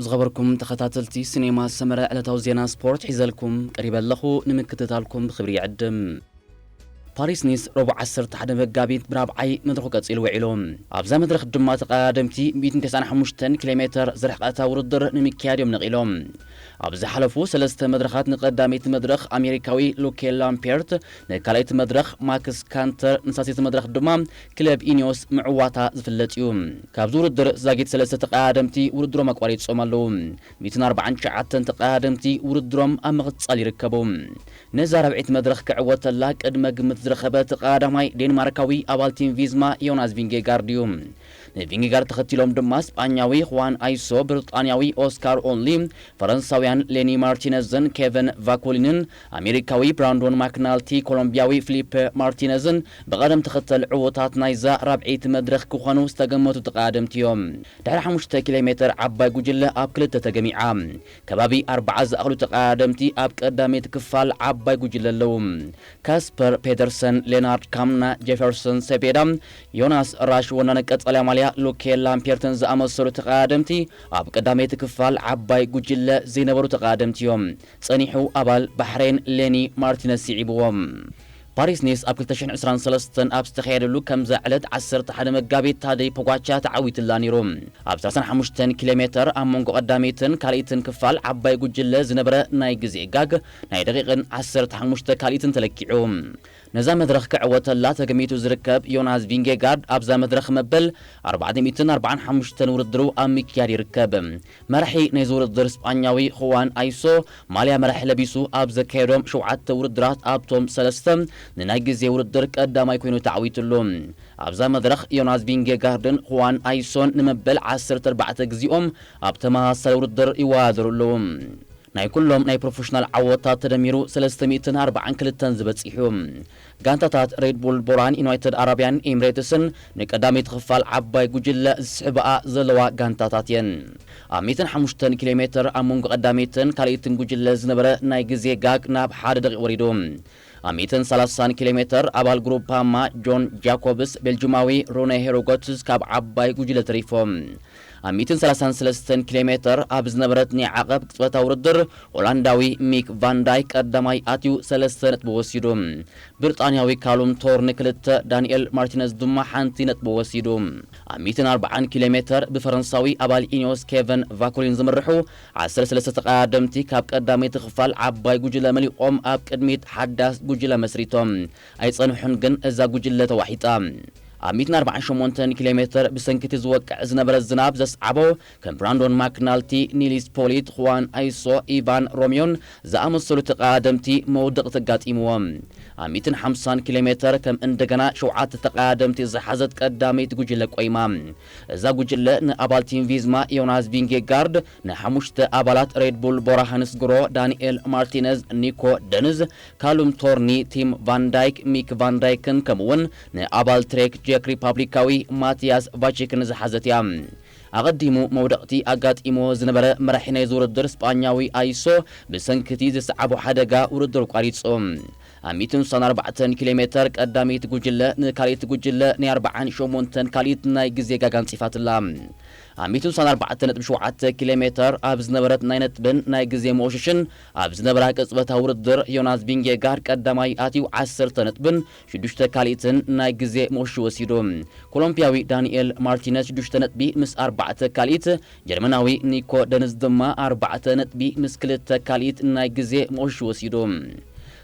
ዝኸበርኩም ተኸታተልቲ ሲኔማ ሰመረ፣ ዕለታዊ ዜና ስፖርት ሒዘልኩም ቀሪበ ኣለኹ። ንምክትታልኩም ብኽብሪ ይዕድም። ፓሪስ ኒስ ረቡዕ ዓሰርተ ሓደ መጋቢት ብራብዓይ መድረኹ ቀጺሉ ውዒሉ። ኣብዛ መድረኽ ድማ ተቐዳደምቲ ሚእትን ተስዓን ሓሙሽተን ኪሎ ሜተር ዝርሕቐታ ውድድር ንምክያድ እዮም ነቒሎም። ኣብ ዝሓለፉ ሰለስተ መድረኻት ንቐዳመይቲ መድረኽ ኣሜሪካዊ ሉኬ ላምፔርት፣ ንካልኣይቲ መድረኽ ማክስ ካንተር፣ ንሳልሰይቲ መድረኽ ድማ ክለብ ኢኒዮስ ምዕዋታ ዝፍለጥ እዩ። ካብዚ ውድድር ዛጊት ሰለስተ ተቐዳደምቲ ውድድሮም ኣቋሪጾም ኣለዉ። ሚእትን ኣርባዓን ትሽዓተን ተቐዳደምቲ ውድድሮም ኣብ ምቕጻል ይርከቡ። ነዛ ራብዐይቲ መድረኽ ክዕወተላ ቅድመ ግምት ዝረኸበ እቲ ቀዳማይ ዴንማርካዊ ኣባል ቲም ቪዝማ ዮናስ ቪንጌጋርድ እዩ። ንቪንጌጋርድ ተኸቲሎም ድማ ስጳኛዊ ሁዋን ኣይሶ፣ ብሪጣንያዊ ኦስካር ኦንሊ፣ ፈረንሳውያን ሌኒ ማርቲነዝን ኬቨን ቫኮሊንን ኣሜሪካዊ ብራንዶን ማክናልቲ፣ ኮሎምቢያዊ ፊሊፐ ማርቲነዝን ብቐደም ተኸተል ዕዉታት ናይዛ ራብዐይቲ መድረኽ ክኾኑ ዝተገመቱ ተቐዳደምቲ እዮም። ድሕሪ ሓሙሽተ ኪሎ ሜተር ዓባይ ጉጅለ ኣብ ክልተ ተገሚዓ። ከባቢ ኣርባዓ ዝኣኽሉ ተቐዳደምቲ ኣብ ቀዳመይቲ ክፋል ዓባይ ጉጅለ ኣለዉ። ካስፐር ፔደርሰን፣ ሌናርድ ካምና፣ ጄፈርሰን ሰቤዳ፣ ዮናስ ራሽ፣ ወናኒ ቀጠልያ ማልያ ሉኬ ላምፔርትን ዝኣመሰሉ ተቐዳደምቲ ኣብ ቀዳመይቲ ክፋል ዓባይ ጉጅለ ዘይነበሩ ተቐዳደምቲ እዮም። ጸኒሑ ኣባል ባሕሬን ሌኒ ማርቲነዝ ስዒብዎም። ፓሪስ ኒስ ኣብ ክልተ ሽሕን ዕስራን ሰለስተን ኣብ ዝተኻየደሉ ከምዛ ዕለት ዓሰርተ ሓደ መጋቢት ታደይ ፖጋቻ ተዓዊትላ ነይሩ። ኣብ ሰላሳን ሓሙሽተን ኪሎ ሜተር ኣብ መንጎ ቀዳመይትን ካልኣይትን ክፋል ዓባይ ጉጅለ ዝነበረ ናይ ግዜ ጋግ ናይ ደቂቕን ዓሰርተ ሓሙሽተ ካልኢትን ተለኪዑ። ነዛ መድረኽ ክዕወተላ ተገሚቱ ዝርከብ ዮናስ ቪንጌጋርድ ኣብዛ መድረኽ መበል ኣርባዕተ ሚእትን ኣርባዓን ሓሙሽተን ውድድሩ ኣብ ምክያድ ይርከብ። መራሒ ናይዚ ውድድር ስጳኛዊ ሁዋን ኣይሶ ማልያ መራሒ ለቢሱ ኣብ ዘካየዶም ሸውዓተ ውድድራት ኣብቶም ሰለስተ ንናይ ግዜ ውድድር ቀዳማይ ኮይኑ ተዓዊትሉ። ኣብዛ መድረኽ ዮናስ ቪንጌጋርድን ሁዋን ኣይሶን ንመበል ዓሰርተ ኣርባዕተ ግዜኦም ኣብ ተመሳሳሊ ውድድር ይወዳደሩ ኣለዉ። ናይ ኩሎም ናይ ፕሮፌሽናል ዓወታት ተደሚሩ ሰለስተ ሚእትን ኣርባዓን ክልተን ዝበጺሑ። ጋንታታት ሬድ ቡል ቦራን ዩናይትድ ኣረብያን ኤምሬትስን ንቀዳመይቲ ክፋል ዓባይ ጉጅለ ዝስሕባኣ ዘለዋ ጋንታታት እየን። ኣብ ሚእትን ሓሙሽተን ኪሎ ሜተር ኣብ መንጎ ቀዳመይትን ካልኣይትን ጉጅለ ዝነበረ ናይ ግዜ ጋግ ናብ ሓደ ደቂቕ ወሪዱ። ኣብ ሚእትን ሰላሳን ኪሎ ሜተር ኣባል ግሩፕ ፓማ ጆን ጃኮብስ ቤልጅማዊ ሩነ ሄሮጎትስ ካብ ዓባይ ጉጅለ ተሪፎም። ኣብ ሚእትን ሰላሳን ሰለስተን ኪሎ ሜተር ኣብ ዝነበረት ናይ ዓቐብ ቅጽበታዊ ውድድር ሆላንዳዊ ሚክ ቫን ዳይክ ቀዳማይ ኣትዩ ሰለስተ ነጥቢ ወሲዱ። ብሪጣንያዊ ካሉም ቶርኒ ክልተ፣ ዳንኤል ማርቲነዝ ድማ ሓንቲ ነጥቢ ወሲዱ። ኣብ ሚእትን ኣርባዓን ኪሎ ሜተር ብፈረንሳዊ ኣባል ኢኒዮስ ኬቨን ቫኮሊን ዝምርሑ ዓሰርተ ሰለስተ ተቐዳደምቲ ካብ ቀዳመይቲ ክፋል ዓባይ ጉጅለ መሊቖም ኣብ ቅድሚት ሓዳስ ጉጅለ መስሪቶም ኣይጸንሑን፣ ግን እዛ ጉጅለ ተዋሒጣ። ኣብ ሚእትን ኣርባዓን ሸሞንተን ኪሎ ሜተር ብሰንኪ እቲ ዝወቅዕ ዝነበረ ዝናብ ዘስዓቦ ከም ብራንዶን ማክናልቲ፣ ኒሊስ ፖሊት፣ ሁዋን ኣይሶ፣ ኢቫን ሮሚዮን ዝኣመሰሉ ተቐዳደምቲ መውደቕቲ ኣጋጢምዎም። ኣብ ሚእትን ሓምሳን ኪሎ ሜተር ከም እንደገና ሸውዓተ ተቐዳደምቲ ዝሓዘት ቀዳመይቲ ጉጅለ ቆይማ። እዛ ጉጅለ ንኣባል ቲም ቪዝማ ዮናስ ቪንጌጋርድ፣ ንሓሙሽተ ኣባላት ሬድ ቡል ቦራ ሃንስ ግሮ፣ ዳንኤል ማርቲነዝ፣ ኒኮ ደንዝ፣ ካሉም ቶርኒ፣ ቲም ቫን ዳይክ፣ ሚክ ቫን ዳይክን ከምኡውን ንኣባል ትሬክ ቼክ ሪፓብሊካዊ ማቲያስ ቫቺክን ዝሓዘት እያ። ኣቐዲሙ መውደቕቲ ኣጋጢሞ ዝነበረ መራሒ ናይዚ ውድድር ስጳኛዊ ኣይሶ ብሰንኪ እቲ ዝሰዓቦ ሓደጋ ውድድር ኣቋሪጹ። ኣብ ሚእትን ስሳን ኣርባዕተን ኪሎ ሜተር ቀዳመይቲ ጉጅለ ንካልኣይቲ ጉጅለ ናይ ኣርባዓን ሸሞንተን ካልኢት ናይ ግዜ ጋጋ ኣንጺፋትላ። ኣብ ሚእትን ስሳን ኣርባዕተን ነጥቢ ሸውዓተ ኪሎ ሜተር ኣብ ዝነበረት ናይ ነጥብን ናይ ግዜ መወሸሽን ኣብ ዝነበራ ቅጽበታዊ ውድድር ዮናስ ቪንጌጋርድ ቀዳማይ ኣትዩ ዓሰርተ ነጥብን ሽዱሽተ ካልኢትን ናይ ግዜ መወሸ ወሲዱ። ኮሎምቢያዊ ዳንኤል ማርቲነዝ ሽዱሽተ ነጥቢ ምስ ኣርባዕተ ካልኢት፣ ጀርመናዊ ኒኮ ደንዝ ድማ ኣርባዕተ ነጥቢ ምስ ክልተ ካልኢት ናይ ግዜ መወሸ ወሲዱ።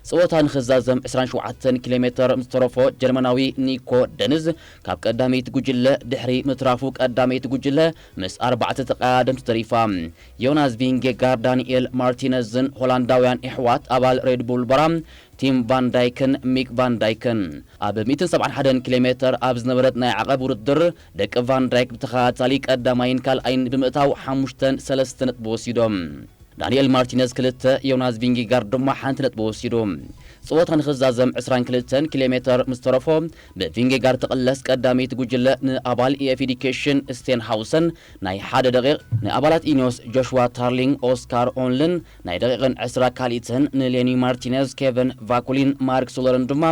ጸወታ ንኽዛዘም ዕስራን ሸውዓተን ኪሎ ሜተር ምስ ተረፎ ጀርመናዊ ኒኮ ደንዝ ካብ ቀዳመይቲ ጉጅለ ድሕሪ ምትራፉ ቀዳመይቲ ጉጅለ ምስ ኣርባዕተ ተቐዳደምቲ ተሪፋ። ዮናስ ቪንጌጋርድ፣ ዳንኤል ማርቲነዝን ሆላንዳውያን ኣሕዋት ኣባል ሬድ ቡል ቦራ ቲም ቫን ዳይክን ሚክ ቫን ዳይክን። ኣብ ሚእትን ሰብዓን ሓደን ኪሎ ሜተር ኣብ ዝነበረት ናይ ዓቐብ ውድድር ደቂ ቫን ዳይክ ብተኸታታሊ ቀዳማይን ካልኣይን ብምእታው ሓሙሽተን ሰለስተ ነጥቢ ወሲዶም። ዳንኤል ማርቲነዝ ክልተ፣ ዮናስ ቪንጌጋርድ ድማ ሓንቲ ነጥቢ ወሲዱ። ጸወታ ንኽዛዘም ዕስራን ክልተን ኪሎ ሜተር ምስ ተረፎ፣ ብቪንጌጋርድ ትቕለስ ቀዳመይቲ ጉጅለ ንኣባል ኤፍ ዲኬሽን ስቴንሃውሰን ናይ ሓደ ደቂቕ፣ ንኣባላት ኢኒዮስ ጆሽዋ ታርሊንግ ኦስካር ኦንልን ናይ ደቂቕን ዕስራ ካልኢትን፣ ንሌኒ ማርቲነዝ ኬቨን ቫኩሊን ማርክ ሱለርን ድማ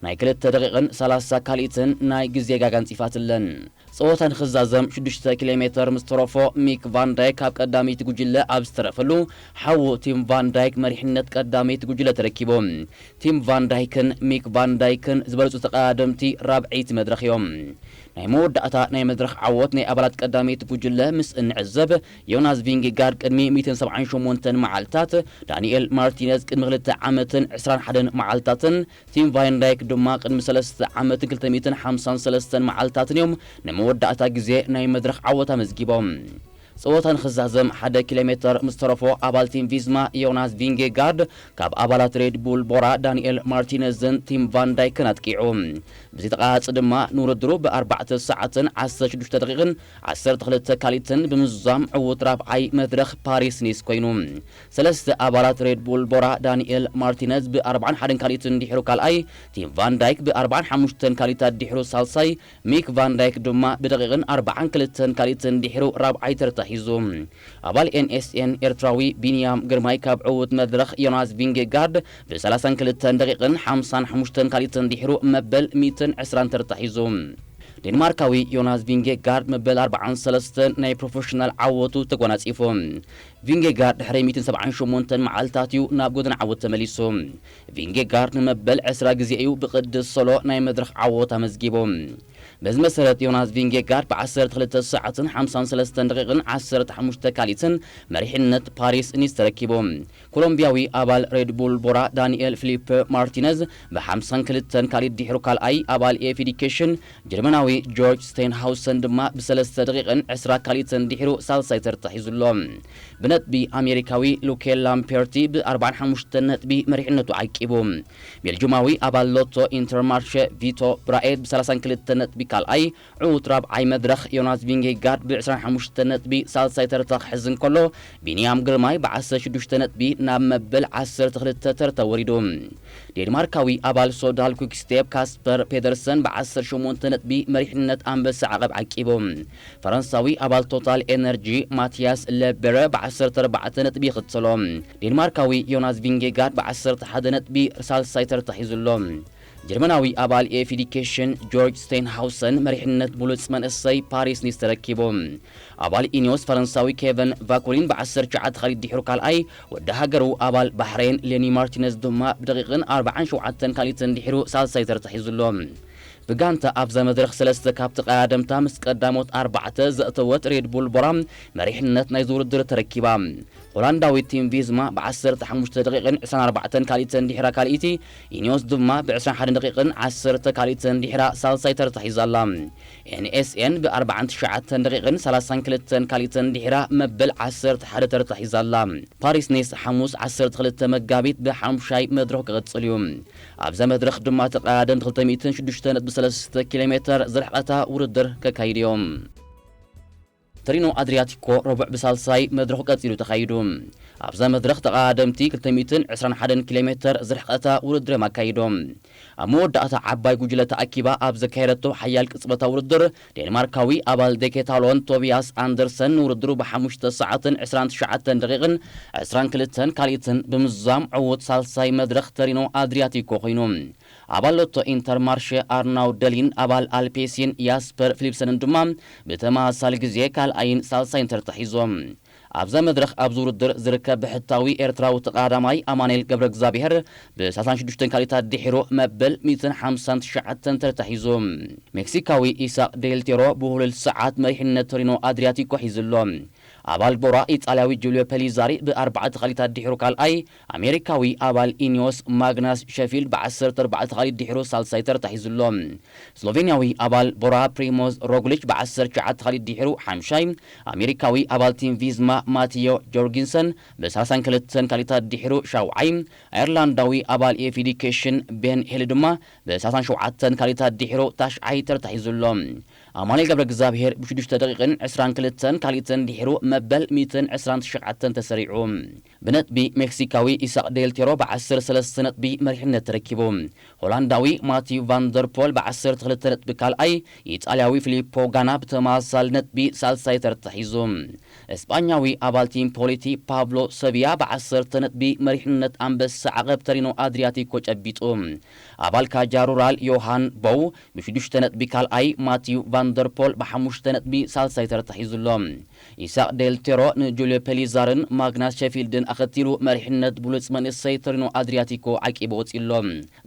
ናይ ክልተ ደቂቕን ሰላሳ ካልኢትን ናይ ግዜ ጋጋ ኣንጺፋትለን። ጸወታ ንኽዛዘም ሽዱሽተ ኪሎ ሜተር ምስ ተረፎ፣ ሚክ ቫን ዳይክ ካብ ቀዳመይቲ ጉጅለ ኣብ ዝተረፈሉ፣ ሓዉ ቲም ቫን ዳይክ መሪሕነት ቀዳመይቲ ጉጅለ ተረኪቡ። ቲም ቫን ዳይክን ሚክ ቫን ዳይክን ዝበለጹ ተቐዳደምቲ ራብዐይቲ መድረኽ እዮም። ናይ መወዳእታ ናይ መድረኽ ዓወት ናይ ኣባላት ቀዳመይቲ ጉጅለ ምስ እንዕዘብ፣ ዮናስ ቪንጌጋርድ ቅድሚ ሚእትን ሰብዓን ሸሞንተን መዓልታት፣ ዳንኤል ማርቲነዝ ቅድሚ ክልተ ዓመትን ዕስራን ሓደን መዓልታትን፣ ቲም ቫን ዳይክ ድማ ቅድሚ ሰለስተ ዓመትን ክልተ ሚእትን ሓምሳን ሰለስተን መዓልታትን እዮም ንመወዳእታ ግዜ ናይ መድረኽ ዓወት ኣመዝጊቦም። ጸወታ ንኽዛዘም ሓደ ኪሎ ሜተር ምስ ተረፎ፣ ኣባል ቲም ቪዝማ ዮናስ ቪንጌጋርድ ካብ ኣባላት ሬድ ቡል ቦራ ዳንኤል ማርቲነዝን ቲም ቫን ዳይክን ኣጥቂዑ። ብዘይ ተቓራጺ ድማ ንውድድሩ ብኣርባዕተ ሰዓትን ዓሰርተ ሽዱሽተ ደቂቕን ዓሰርተ ክልተ ካልኢትን ብምዝዛም ዕዉት ራብዓይ መድረኽ ፓሪስ ኒስ ኮይኑ። ሰለስተ ኣባላት ሬድ ቡል ቦራ ዳንኤል ማርቲነዝ ብኣርባዓን ሓደን ካልኢትን ድሕሩ ካልኣይ፣ ቲም ቫን ዳይክ ብኣርባዓን ሓሙሽተን ካልኢታት ድሕሩ ሳልሳይ፣ ሚክ ቫን ዳይክ ድማ ብደቂቕን ኣርባዓን ክልተን ካልኢትን ድሕሩ ራብዓይ ተርታ ሒዙ። ኣባል ኤንኤስኤን ኤርትራዊ ቢንያም ግርማይ ካብ ዕዉት መድረኽ ዮናስ ቪንጌጋርድ ብሰላሳን ክልተን ደቂቕን ሓምሳን ሓሙሽተን ካልኢትን ድሕሩ መበል ሚእትን ዕስራን ተርታ ሒዙ። ዴንማርካዊ ዮናስ ቪንጌጋርድ መበል ኣርባዓን ሰለስተን ናይ ፕሮፌሽናል ዓወቱ ተጎናጺፉ። ቪንጌጋርድ ድሕሪ ሚእትን ሰብዓን ሸሞንተን መዓልታት እዩ ናብ ጎደና ዓወት ተመሊሱ። ቪንጌጋርድ ንመበል ዕስራ ግዜ እዩ ብቅድስ ሶሎ ናይ መድረኽ ዓወት ኣመዝጊቡ። በዚ መሰረት ዮናስ ቪንጌጋርድ ብዓሰርተ ክልተ ሰዓትን ሓምሳን ሰለስተን ደቂቕን ዓሰርተ ሓሙሽተ ካልኢትን መሪሕነት ፓሪስ ኒስ ተረኪቡ። ኮሎምቢያዊ ኣባል ሬድ ቡል ቦራ ዳንኤል ፊሊፕ ማርቲነዝ ብሓምሳን ክልተን ካልኢት ድሕሩ ካልኣይ፣ ኣባል ኤፍ ዲኬሽን ጀርመናዊ ጆርጅ ስቴንሃውሰን ድማ ብሰለስተ ደቂቕን ዕስራ ካልኢትን ድሕሩ ሳልሳይ ተርታ ሒዙ ኣሎ። ብነጥቢ ኣሜሪካዊ ሉኬ ላምፔርቲ ብኣርባዓን ሓሙሽተን ነጥቢ መሪሕነቱ ዓቂቡ። ቤልጁማዊ ኣባል ሎቶ ኢንተርማርሸ ቪቶ ብራኤት ብሰላሳን ክልተ ነጥቢ ካልኣይ፣ ዕዉት ራብዓይ መድረኽ ዮናስ ቪንጌጋርድ ብዕስራን ሓሙሽተን ነጥቢ ሳልሳይ ተርታ ክሕዝ እንከሎ፣ ቢንያም ግርማይ ብዓሰርተ ሽዱሽተ ነጥቢ ናብ መበል ዓሰርተ ክልተ ተርታ ወሪዱ። ዴንማርካዊ ኣባል ሶዳል ኩክስቴፕ ካስፐር ፔደርሰን ብዓሰርተ ሸሞንተ ነጥቢ መሪሕነት ኣንበሳ ዓቐብ ዓቂቡ። ፈረንሳዊ ኣባል ቶታል ኤነርጂ ማቲያስ ለቤረ ብዓሰርተ ኣርባዕተ ነጥቢ ይኽተሎ። ዴንማርካዊ ዮናስ ቪንጌጋርድ ብዓሰርተ ሓደ ነጥቢ ሳልሳይ ተርታ ሒዙ ኣሎ። ጀርመናዊ ኣባል ኤፍ ዲኬሽን ጆርጅ ስቴንሃውሰን መሪሕነት ብሉጽ መንእሰይ ፓሪስ ኒስ ተረኪቡ። ኣባል ኢኒዮስ ፈረንሳዊ ኬቨን ቫኩሊን ብዓሰርተ ትሽዓተ ካልኢት ድሕሩ ካልኣይ፣ ወዲ ሃገሩ ኣባል ባሕሬን ሌኒ ማርቲነዝ ድማ ብደቂቕን ኣርባዓን ሸውዓተን ካልኢትን ድሕሩ ሳልሳይ ተርታ ሒዙ ኣሎ። ብጋንታ ኣብዛ መድረኽ ሰለስተ ካብ ተቐዳደምታ ምስ ቀዳሞት ኣርባዕተ ዘእተወት ሬድ ቡል ቦራ መሪሕነት ናይዚ ውድድር ተረኪባ። ሆላንዳዊት ቲም ቪዝማ ብዓሰርተ ሓሙሽተ ደቂቕን ዕስራን ኣርባዕተን ካልኢትን ድሕራ ካልኢቲ፣ ኢኒዮስ ድማ ብዕስራን ሓደን ደቂቕን ዓሰርተ ካልኢትን ድሕራ ሳልሳይ ተርታ ሒዛ ኣላ። ኤንኤስኤን ብኣርባዓን ትሽዓተን ደቂቕን ሰላሳን ክልተን ካልኢትን ድሕራ መበል ዓሰርተ ሓደ ተርታ ሒዛ ኣላ። ፓሪስ ኒስ ሓሙስ ዓሰርተ ክልተ መጋቢት ብሓሙሻይ መድረኽ ክቕጽል እዩ። ኣብዛ መድረኽ ድማ ተቐዳደምቲ ክልተ ሚእትን ሽዱሽተ ነጥቢ ሰለስተ ኪሎ ሜተር ዝርሕቐታ ውድድር ከካይዱ እዮም። ቶሪኖ ኣድሪያቲኮ ረቡዕ ብሳልሳይ መድረኹ ቀጺሉ ተኻይዱ። ኣብዛ መድረኽ ተቐዳደምቲ ክልተ ሚእትን ዕስራን ሓደን ኪሎ ሜተር ዝርሕቐታ ውድድር እዮም ኣካይዶም። ኣብ መወዳእታ ዓባይ ጉጅለ ተኣኪባ ኣብ ዘካየደቶ ሓያል ቅጽበታዊ ውድድር፣ ዴንማርካዊ ኣባል ዴኬታሎን ቶቢያስ ኣንደርሰን ንውድድሩ ብሓሙሽተ ሰዓትን ዕስራን ትሽዓተን ደቂቕን ዕስራን ክልተን ካልኢትን ብምዝዛም ዕዉት ሳልሳይ መድረኽ ቶሪኖ ኣድሪያቲኮ ኮይኑ። ኣባል ሎቶ ኢንተርማርሸ ኣርናው ደሊን ኣባል ኣልፔሲን ያስፐር ፊሊፕሰንን ድማ ብተመሳሳሊ ግዜ ካልኣይን ሳልሳይን ተርታ ሒዞም። ኣብዛ መድረኽ ኣብዚ ውድድር ዝርከብ ብሕታዊ ኤርትራዊ ተቐዳዳማይ ኣማኑኤል ገብረ እግዚኣብሔር ብሳልሳን ሽዱሽተን ካልኢታት ድሒሩ መበል ሚእትን ሓምሳን ትሽዓተን ተርታ ሒዙ። ሜክሲካዊ ኢሳቅ ዴልቴሮ ብሁሉል ሰዓት መሪሕነት ቶሪኖ ኣድሪያቲኮ ሒዙ ኣሎ። ኣባል ቦራ ኢጣልያዊ ጁልዮ ፔሊዛሪ ብኣርባዕተ ካልኢታት ድሒሩ ካልኣይ፣ ኣሜሪካዊ ኣባል ኢኒዮስ ማግናስ ሸፊልድ ብዓሰርተ ኣርባዕተ ካልኢት ድሒሩ ሳልሳይ ተርታ ሒዙ ኣሎ። ስሎቬንያዊ ኣባል ቦራ ፕሪሞዝ ሮግሊች ብዓሰርተ ትሽዓተ ካልኢት ድሒሩ ሓምሻይ፣ ኣሜሪካዊ ኣባል ቲም ቪዝማ ማቲዮ ጆርጊንሰን ብሰላሳን ክልተን ካልኢታት ድሒሩ ሻውዓይ፣ ኣየርላንዳዊ ኣባል ኤፍ ዲኬሽን ቤን ሄል ድማ ብሰላሳን ሸውዓተን ካልኢታት ድሒሩ ታሽዓይ ተርታ ሒዙ ኣሎ። ኣማኑኤል ገብረ እግዚኣብሔር ብሽዱሽተ ደቂቕን ዕስራን ክልተን ካልኢትን ድሒሩ መበል ሚእትን ዕስራን ትሽዓተን ተሰሪዑ። ብነጥቢ ሜክሲካዊ ኢሳቕ ዴል ቴሮ ብ ዓሰርተ ሰለስተ ነጥቢ መሪሕነት ተረኪቡ። ሆላንዳዊ ማቲው ቫንደርፖል ብ ዓሰርተ ክልተ ነጥቢ ካልኣይ፣ ኢጣልያዊ ፊሊፖ ጋና ብተመሳሳሊ ነጥቢ ሳልሳይ ተርታ ሒዙ። እስጳኛዊ ኣባል ቲም ፖሊቲ ፓብሎ ሰቢያ ብ ዓሰርተ ነጥቢ መሪሕነት ኣንበሳ ዓቐብ ተሪኖ ኣድሪያቲኮ ጨቢጡ። ኣባል ካጃ ሩራል ዮሃን ቦው ብሽዱሽተ ነጥቢ ካልኣይ፣ ማቲው ቫንደርፖል ብሓሙሽተ ነጥቢ ሳልሳይ ተርታ ሒዙ ኣሎ። ኢሳቕ ዴል ቴሮ ንጁልዮ ፔሊዛርን ማግናስ ሸፊልድን ኣኸቲሉ መሪሕነት ብሉጽ መንእሰይ ተሪኖ ኣድሪያቲኮ ዓቂቡ ወጺኡ ኣሎ።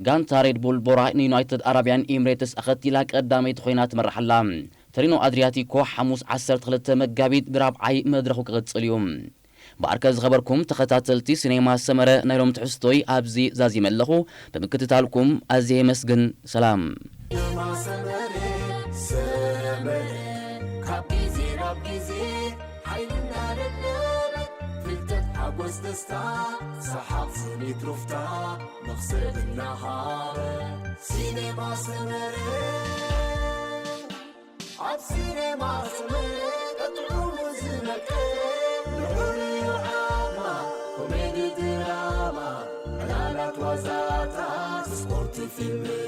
ጋንታ ሬድ ቡል ቦራ ንዩናይትድ ኣረብያን ኤምሬትስ ኣኸቲላ ቀዳመይቲ ኮይና ትመርሕ ኣላ። ተሪኖ ኣድሪያቲኮ ሓሙስ ዓሰርተ ክልተ መጋቢት ብራብዓይ መድረኹ ክቕጽል እዩ። ብኣርከ ዝኸበርኩም ተኸታተልቲ ሲኔማ ሰመረ፣ ናይ ሎም ትሕዝቶይ ኣብዚ ዛዚመ ኣለኹ። ብምክትታልኩም ኣዝየ የመስግን። ሰላም። ካብ ግዜ ናብ ግዜ ሓይልና ለለበ ፍልጠት ሓጎስ ደስታ ሰሓቕ ስኒት ሩፍታ መኽሰብ እናሃበ ሲኔማ ሰመረ ኣብ ሲኔማ ሰመረ ቀጥዑ ዝነቀ ልዑል ዓማ ኮሜዲ ድራማ ዕላላት ዋዛታት ስፖርት ፊልም